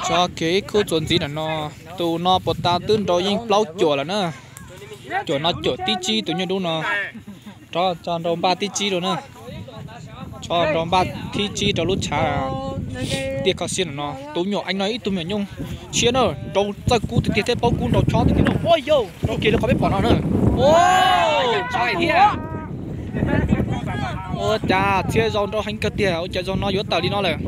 Tso kiag ib khub txuas ntxiv ntawm no, tus no puas tas twb nrau yeej plaub cuam lawm na. Cuam no cuam tib tsib tus nyuj dub no. Rov tso nrau npaj tib tsib rau na. Tso nrau npaj thib tsib rau lub tshav tiaj kho siab ntawm no. Tus me nyuam eev no ib tug me nyuam nyuj tshiab na, nrau txawj kub tiag tiag thiab paub kub nrau chob tiag tiag na. Ua yau, rau kiag li qhov peb pom no na. Ua cas txhia zaus nrau heev kawg tiag, ua cas zaus no yuav tawm li no lawm.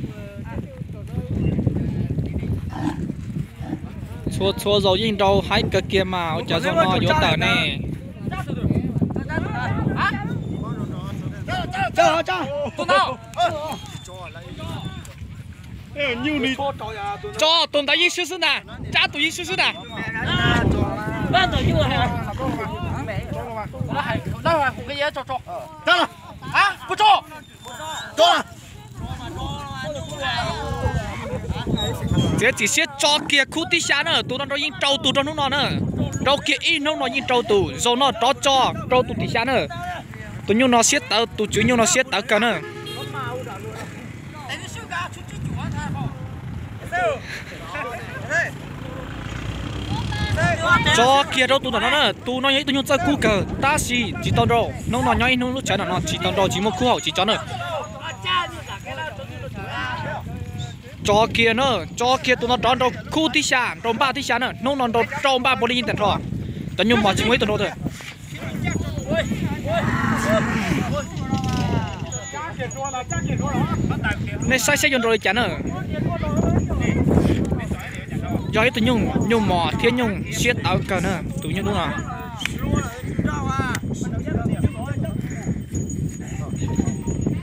Txhua txhua zaus yeej nrau haib kawg kiag mas ua cas zaus no yuav tawm ne. Tso tus ntawd yeej swb xwb ntag, tsab tus yeej swb xwb ntag. Txiav txim siab tso kiag khub tib xya na, tus no nrau yeej rau tus rau hnub no na. Rau kiag ib hnub no yeej rau tus, zaum no rov tso rau tus tim xya na. Tus nyuj no siab tawv, tus tswv nyuj no siab tawv kawg na. Tso kiag rau tus ntawm no na, tus no yog ib tug nyuj txawj kub kawg tab sis tsis tau nrau. Hnub no nyob ib hnub lub tshav no no tsis tau nrau, tsis muaj khub haum tsis tso na. Tso kiag na, tso kiag tus no rov nrau khub tib xya, nrau npaj tib xya na, hnub no nrau rau npaj npaum li yeej tag nrho. Cov nyuj mos tsis muaj ib tug nrau. Nej saib saib yuav nrau li cas na. Yog ib tug nyuj mos thiab nyuj siab tawv kawg na tus nyuj dub no.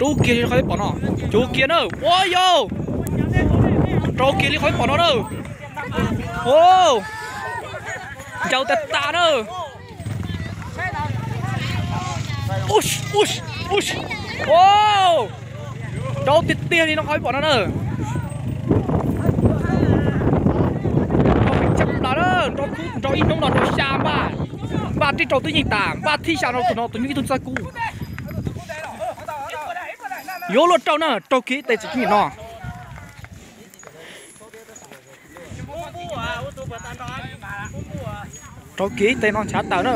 Rub kiag li qhov peb pom no, cuv kiag na, ua yau. Rau kiag li qhov peb pom no na. Ncaws tas tas na. Rau tiag tiag li no qhov peb pom no na. Rau heev tshaj plaws na, nrau ib hnub no nrau xya npaj, npaj tib rau twb yeej tas, npaj thib xya no tus no tus nyuj ib tug txawj kub. Yuav luaj rau na, rau kiag ib tes tsis kiv no. Rau kiag ib tes no ntshav tawm na.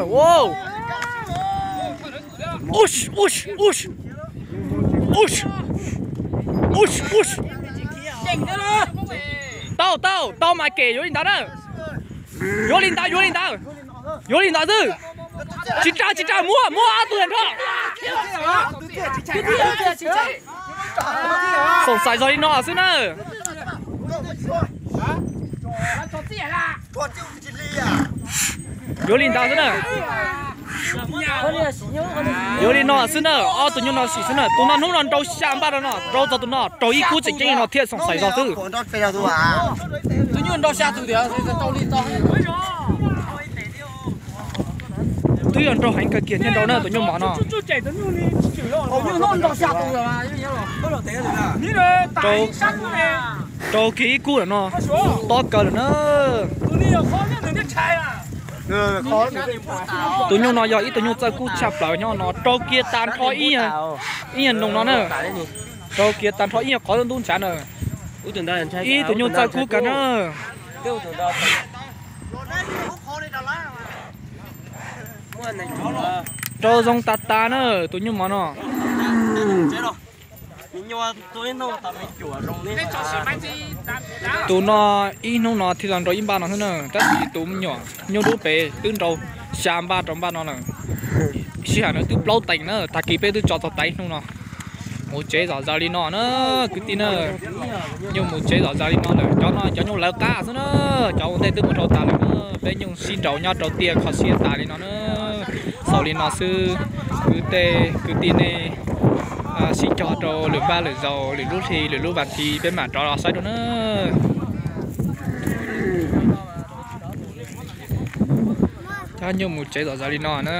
Tau tau tau mas kem, yuav li ntawd na. Yuav li ntawd, yuav li ntawd. Yuav li ntawd xwb. Tsis tsa tsis tsa, muab muab ob tug tag nrho. Xoom xaim zog li no xwb na. Yuav li ntawd xwb na. Yuav li no xwb na, ob tug nyuj no sim xwb na. Tus no hnub no nrau xya npaj rau no, rau txog tus no raug ib kub tseem ceeb li no thiaj xoom xaim zog xwb. Twb yog nrau heev kawg kiag thiaj nrau na tus nyuj mos no. Rau kiag ib kub lawm no, tob kawg lawm na. Tus nyuj no yog ib tug nyuj txawj kub tshaj plaws nyob no, rau kiag tag nrho ib nyuag noo no na. Rau kiag tag nrho ib nyuag qhov ntub ntshav na. Ib tug nyuj txawj kub kawg na. Rau zoo tas tas na tus nyuj mos no. Tus no ib hnub no thiaj los nrau ib npaj no xwb na, tab sis tus me nyuam nyuj dub pem twb nrau xya npaj rau npaj no lawm. Sij hawm no twb plaub teev na, tag kis peb twb tso txog tas ib hnub no. Mus tsev zom zaws li no na kwv tij na. Nyuj mus tsev zom zaws li no lawm, cov no cov nyuj lawv qab xwb na. Cov ua ntej twb mus dhau tas lawm na. Peb nyuj sib nraus nyob rau tiaj kho siab tas li no na. Xaus li no xwb, kwv tij, kwv tij nej sib cog rau lwm npaj lwm zaus, lwm lub hli lwm lub vas thiv peb mam rov los saib dua na. Cov nyuj mus tsev zom zaws li no na.